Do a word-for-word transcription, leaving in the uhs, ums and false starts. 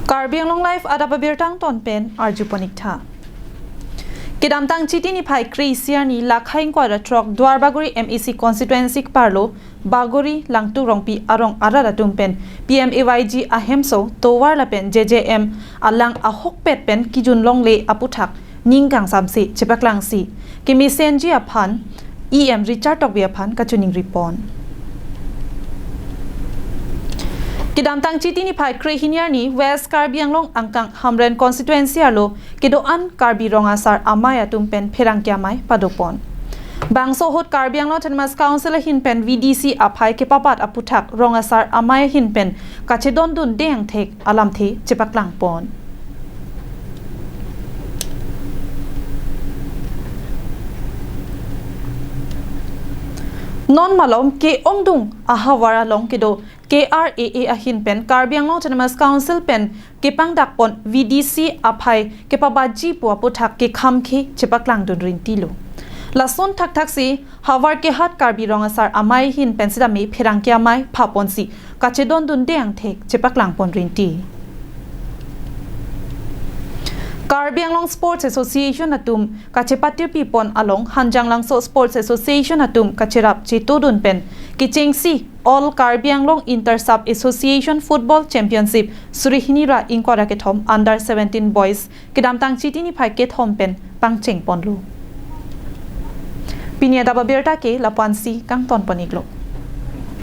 Karbi Anglong Live adap abirta angton pen arju pon ik tha. Kedamtang Chiti niphai kre-isi arni lakhai ingkoi ra throk Duarbagori M A C constituency keparlo Bagori Langtuk Rongpi arong arat atum pen P M A Y G ahemso tovar lapen J J M alang ahokpet pen kejun longle aputhak ning kangsamse chepaklangsi kemesenji aphan E M Richard Tokbi aphan kachiningri pon. Kedamtang Chiti niphai kre-hini arni West Karbi Anglong angkang Hamren constituency arlo kedo-an Karbi Rong Asar Amei atum pen pherangke amei pado pon. Bangso ahut Karbi Anglong Autonomous Council ahin pen V D C aphai kepabat aputhak Rong Asar Amei ahin pen kachedondunde angthek alamthe chepaklang pon. Non malom ke-ongdung ahavar along kedo K R A A ahin pen Karbi Anglong Autonomous Council pen kepangdak pon V D C aphai kepabatji pu aputhak kekhamkhe chepaklangdun rintilo. Lason thakthaksi havar kehat Karbi Rong Asar Amei ahin pen sitame pherangke amei pha ponsi kachedondunde angthek chepaklang pon rinti. Karbi Anglong Sports Association atum kachepatirpi pon along Hanjanglangso Sports Association atum kacherap chetodun pen kechengsi All Karbi Anglong Inter Sub Association Football Championship suri hini ra ingkoi ra kethom Under seventeen Boys kedamtang Chiti niphai kethom pen pangcheng ponlo. Pini adap abirta ke lapu-ansi kangton pon iklo.